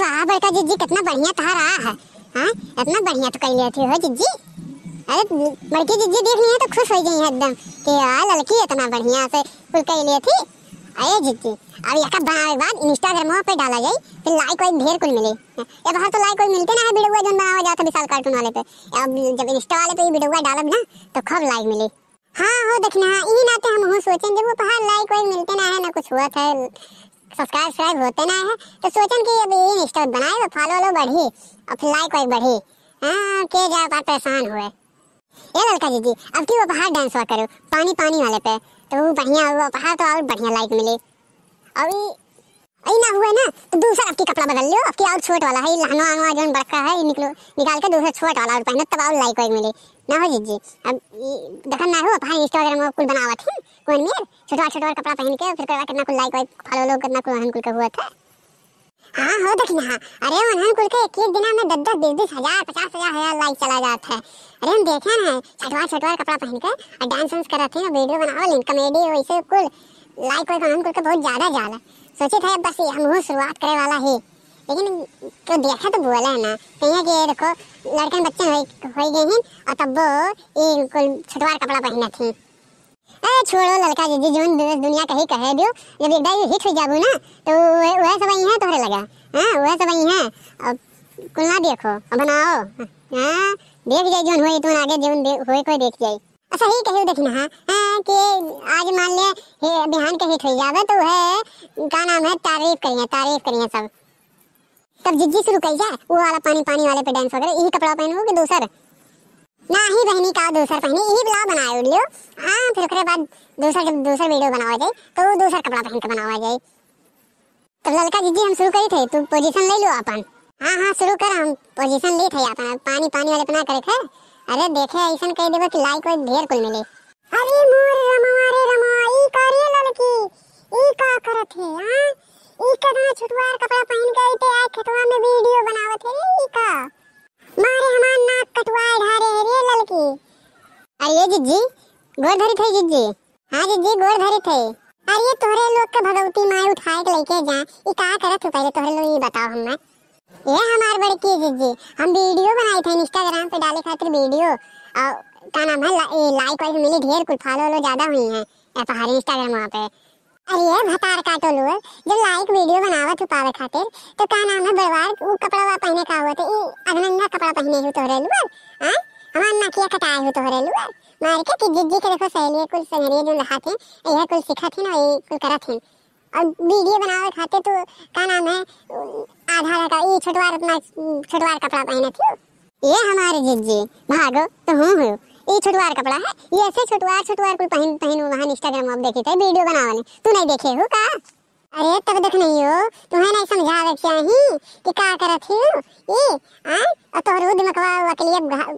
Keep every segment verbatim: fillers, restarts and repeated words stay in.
का बड़का जिज्जी, कितना बढ़िया तहार आ है, हाँ? इतना बढ़िया तो कइ लेत ही हो जिज्जी। अरे, बड़की जिज्जी देख लिहे तो खुश होइ गई है एकदम कि आ ललकी इतना बढ़िया से कुल कइ लेत ही। अरे जिज्जी, अब एका बनावे के बाद Instagram पे डाला जाई, फिर like वाइक ढेर कुल मिले। ए बार तो like वाइक मिलते ना है, video जौन बनावा जात है विशाल cartoon वाले पे। अब जब Insta वाले पे ये video डालब ना, तो खूब like मिली। हाँ हो, देखना, हाँ, इही नाते हमहू सोचन, जब उपहार like वाइक मिलते ना है, ना कुछ होत है, subscribe, subscribe होते ना है, तो सोचन कि अब ये Insta बनाए, तो follow लो बढ़ी, और फिर like वाइक बढ़ी। हाँ, के जा पर परेशान हुए। ए ललका जिज्जी, अब की उपहार dance वा करो, पानी पानी वाले पे, तो वो बढ़िया, वो उपहार तो और बढ़िया like मिली। और ई, ई ना हुए ना, तो दूसर अब की कपड़ा बदल लियो, अब की और छोट वाला है, ई लहंगा वहंगा जौन बड़का है, ई निकलो, निकाल के दूसर छोट वाला और पहनो, तब और like वाइक मिली। ना हो जिज्जी, अब ई देखन ना हो, अपना Instagram में कुल बनावत है, कौन मेर, छोटवार छोटवार कपड़ा पहन के, फिर करवा कितना कुल like वाइक, follow लो, कितना कुल हन कुल के हुआ था। हाँ हो, देखना, अरे उन्हन कुल के एक एक दिना में दस दस, बीस बीस हजार, पचास पचास हजार like चला जात है। अरे हम देखे हैं, छोटवार छोटवार कपड़ा पहन के और dance वांस करत हैं, video बनावत हैं, comedy वैसे कुल like वाइक उन्हन कुल के बहुत ज्यादा जाला। सोचे थे बस ये हमहू शुरुआत करे वाला है, लेकिन केहू देखे तो बोले ना, कहिए कि ये देखो लड़कन बच्चन होइ, होइ गए हैं और तब वो ये कुल छोटवार कपड़ा पहनत हैं। ए, छोड़ो ललका जिज्जी, जौन दु-, दुनिया कही कहे दियो, जब एक दाई hit होइ जाबू ना, तो वह, वह सब आई हैं तोहरे लगा। हाँ, वह सब आई हैं। अब कुल ना देखो, अब बनाओ। हाँ, देख जाई जौन होई, तू आगे जौन दे-, होई कोई देख जाई। अच्छा, ही कही देखना, हाँ, हाँ, कि आज मान ले, हे, बिहान के hit होइ जावे, तो वह, का नाम है, तारीफ करिए, तारीफ करिए सब। तब जिज्जी शुरू कइल जाए, वो वाला पानी पानी वाले पे dance वगैरह, यही कपड़ा पहनबू कि दूसर? नाही बहनी, का दूसर पहनी, यही ब्लाउज बनाए उड़ लियो। हाँ, फिर ओकरे बाद दूसर, जब दूसर video बनावा जाए, तो वो दूसर कपड़ा पहन के बनावा जाए। तब ललका जिज्जी हम शुरू करी थे, तू position ले लो अपन। हाँ, हाँ, शुरू कर, हम position ली थे अपन, पानी पानी वाले पे ना करे थे। अरे देखे, ऐसन कह देबो कि like वाइक ढेर कुल मिले। अरे मोर रमवा रे रमवा, ई का रे ललकी, ई का करत है, हाँ? ई केतना छोटवार कपड़ा पहन के आइते आए खेतवा में video बनावत है रे, ई का? मारे हमार नाक कटवाए ढारे है रे ललकी। अरे जिज्जी, गोड़ धरी थे जिज्जी। हाँ जिज्जी, गोड़ धरी थे। अरे तोहरे लोग के भगवती माई उठाए के लेके जा, ई का करत हो पहले तोहरे लोग ई बताओ हमें। ये हमार बड़की जिज्जी, हम video बनाई थे Instagram पे डाले खातिर video, और का नाम है, ला-, ए, like वाइक मिली ढेर कुल, follow लो ज्यादा हुई हैं, ए, पहाड़ी Instagram वहाँ पे। अरे ये भतार काटो लोग, जब like video बनावत हो पावे खातिर, तो का नाम है बड़वार, उ कपड़ा पहने का हुआ, तो ई अधनंगा कपड़ा पहने हो तोहरे लोग, हाँ? हमार नकिया कटाए हो तोहरे लोग, मार के कि जिज्जी के देखो सहेलिए कुल संगरिए जो रहा थे, यह कुल सीखत है ना, ये कुल करत है। और video बनावे खातिर तो का नाम है, आधा आधा का, ई छोटवार अपना, छोटवार कपड़ा पहने थी। ये हमारे जिज्जी, भागो तो हूँ हो। ई छोटवार कपड़ा है, ये ऐसे छोटवार, छोटवार कुल पहन, पहन वहाँ Instagram में देखी थे, video बनावले। तू नहीं देखे हो का? अरे तब देख नहीं हो, तुम्हें नहीं समझावे के चाही कि का करत ही हो। ई, आ, और तोहरो दिमकवा वकलिया घा-,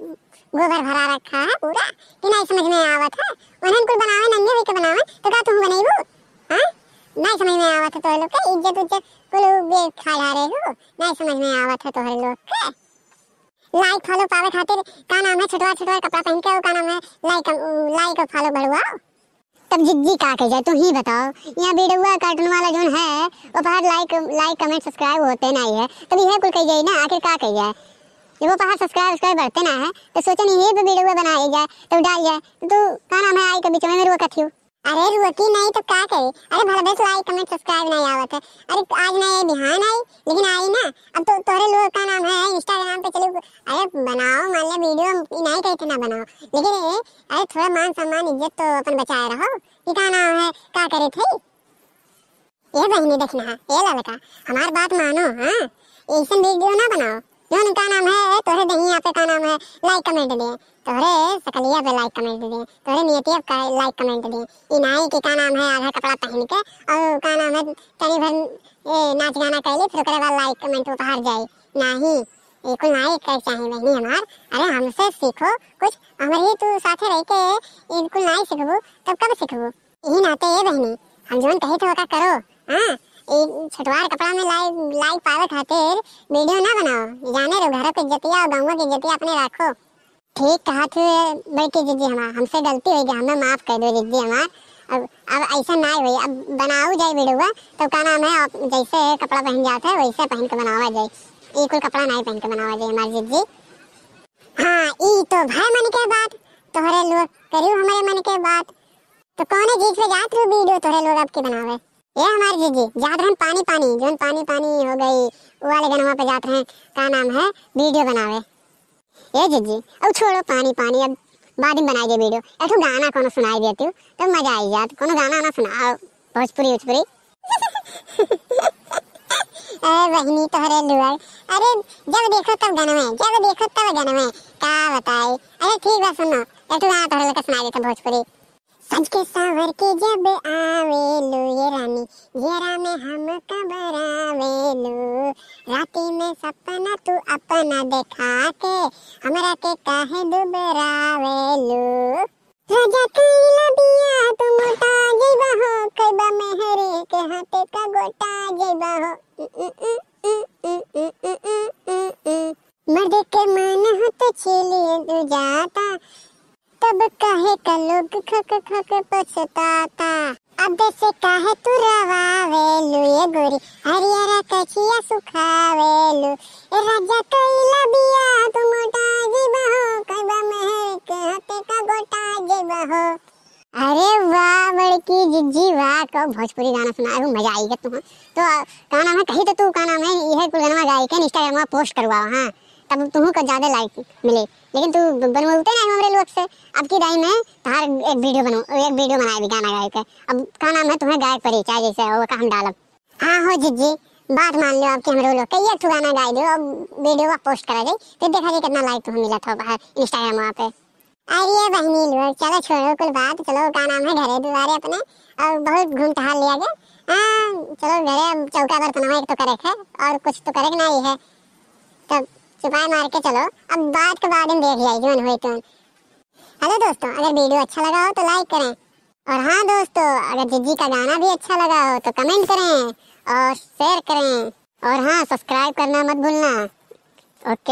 गोबर भरा रखा है पूरा, कि नहीं समझ में आवत है। उन्हन कुल बनावे, नंगे होके बनावे, तो का तुम बनइबू? हाँ? नहीं समझ में आवत है तोहरे लोग के, इज्जत उज्जत कुल बे खा जा रहे हो, नहीं समझ में आवत है तोहरे लोग के। Like follow पावे खातिर का नाम है, छोटवा छोटवा कपड़ा पहन के, वो का नाम है, like, like follow बढ़वाओ। तब जिज्जी का कही जाए, तू ही बताओ। यहाँ video cartoon वाला जोन है, वो पर like, like, comment, subscribe होते नहीं है, तब यह कुल कही जाए ना, आखिर का कही जाए? जब वो पर subscribe, subscribe बढ़ते ना है, तो सोचन यही पे video बनाई जाए, तो डाल जाए, तो तू का नाम है, आई के बीच में मेरे वो कथियो। अरे रुकी नहीं तो का करे? अरे भला देख, like, comment, subscribe नहीं आवत है। अरे आज नहीं आई, बिहान आई, लेकिन आई ना। अब तो तोहरे लोग का नाम है, Instagram पे चले, अरे बनाओ, मान ले video, ई नहीं कहते ना बनाओ, लेकिन ए, अरे थोड़ा मान सम्मान, इज्जत तो अपन बचाए रहो। ये का नाम है, का करे थे? ए बहिनी देखना, ए ललका, हमार बात मानो, हाँ? ऐसन video ना बनाओ। जौन का नाम है, तोहरे दहिया पे का नाम है, like comment दे, तोहरे सकलिया पे like comment दे, तोहरे नियतिया पे like comment दे। ई नाई के का नाम है, आधा कपड़ा पहन के, और का नाम है, तनी भर, ए, नाच गाना कैले, फिर ओकरे बाद like comment उपहार जाई। नाही, ये कुल नाई करे चाही बहिनी हमार। अरे हमसे सीखो कुछ, हमरे ही तू साथे रह के ये कुल नाई सीखबू, तब कब सीखबू? यही नाते ए बहिनी, हम जौन कहे थे ओका करो। हाँ, ई छोटवार कपड़ा में like, like पावे खातिर video ना बनाओ। जाने रहो, घरों के इज्जतिया और गाँवों के इज्जतिया अपने रखो। ठीक कहा थे बड़की जिज्जी हमार, हमसे गलती हो गई, हमें माफ कर दो जिज्जी हमार। अब, अब ऐसा नाहीं होई, अब बनाऊ जाए video, तो का नाम है, आप जैसे कपड़ा पहन जात है, वैसे पहन के बनावा जाए। ई कुल कपड़ा नाहीं पहन के बनावा जाए, हमार जिज्जी। हाँ, ई तो भय मन के बात, तोहरे लोग करियो हमरे मन के बात। तो कौने चीज पे जात रहो video तोहरे लोग अब के बनावे? ए हमार जिज्जी, जात रहन पानी पानी, जौन पानी पानी हो गई, वो वाले गनवा पे जात रहन, का नाम है, video बनावे। ए जिज्जी, अब छोड़ो पानी पानी, अब बाद में बनाई दे video। एक ठो गाना कोनो सुनाई देती हो, तो मजा आई जात। कोनो गाना ना सुनाओ, भोजपुरी उजपुरी। ए बहिनी तोहरे लुअर, अरे जब देखो तब गनवे, जब देखो तब गनवे, का बताई। अरे ठीक बा, सुनो, एक ठो गाना तोहरे लोग के सुनाई देता भोजपुरी। सज के सावर के जब आवेलू ये रानी, जियरा में हमका बरावेलू। राती में सपना तू अपना देखा के, हमरा के काहे दुबरावेलू। राजा कइला बियाह तू मोटा जइबा हो, कइबा मेहरी के हाथे का गोटा जइबा हो। मर्दे के मन हो तो छीलिए तू जाता, तब काहे का लोग खक खक पछताता। अब से काहे तू रवावेलू ये गोरी, हरियर कछिया सुखावेलू। ए राजा कइला बियाह तू मोटा जइबा हो, कइबा मेहर के हाथे का गोटा जइबा हो। अरे वाह बड़की जिज्जी वाह, को भोजपुरी गाना सुनाए हो, मजा आई गया तुम्हें। तो का नाम है, कहीं तो तू का नाम है, यह कुल गाना गाय के Instagram में post करवाओ, हाँ, तब तुहू को ज्यादा like मिले। लेकिन तू ब-, बनवाते नहीं हमरे लोग से। अब की दाई में तार एक video बनो, एक video बनाए भी गाना गाए के। अब का नाम है तुम्हें गायक परिचय जैसे वो का हम डालब। हाँ हो जिज्जी, बात मान लो आपके हमरो लोग के, ये ठो गाना गाए दो, अब video का post करा जाए, फिर देखा जाए कितना like तुम्हें मिला था बाहर Instagram वहाँ पे। अरे बहनी लोग, चलो छोड़ो कुल बात, चलो का नाम है घरे दुआरे अपने, और बहुत घूम टहल लिया गया। हाँ, चलो घरे अब चौका बर्तनवा एक तो करे है, और कुछ तो करे नहीं है, तब चुपाई मार के चलो, अब बात के बाद में देख जाए जौन होए तौन। हेलो दोस्तों, अगर video अच्छा लगा हो तो like करें, और हाँ दोस्तों, अगर जिज्जी का गाना भी अच्छा लगा हो तो comment करें और share करें, और हाँ subscribe करना मत भूलना। OK।